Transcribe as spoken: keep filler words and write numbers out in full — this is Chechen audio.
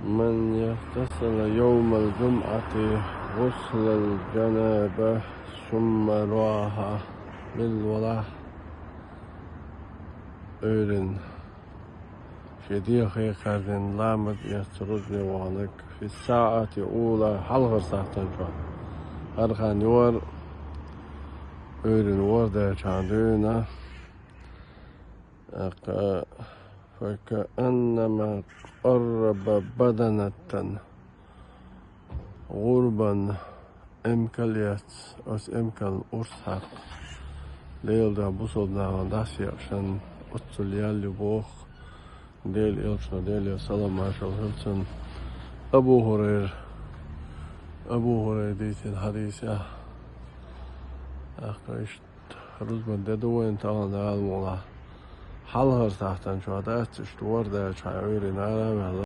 من اغتسل يوم الجمعة غسل الجنابة ثم راح بالولاء. Уьйрин шен дегӀа хьекхаздина ламаз эцна рузбане ваханарг, في الساعة الأولى, хьалхара сахьтан чохь. ХӀара хан юхара, уьйрин ворхӀ даьлча дуьйна, тӀаккха, فكأنما قرب بدنة, гӀурбан эмкал эцна, оцу эмкална урс хьаькхна. Делан дуьхьа бусалба нахана дӀасаекъча санна, оццул ял ю боху Делан элчано, Делера салам-маршалла хуьлда цунна, Абу ХӀурайра, Абу ХӀурайра дийцина хьадисехь. ТӀаккха иштта рузбан де ду вайна тахана Дала мукъ лахь. Хьалхара сахьтан чохь дац, иштта ворхӀ даьлча хьайн уьйрина ара а ваьлла,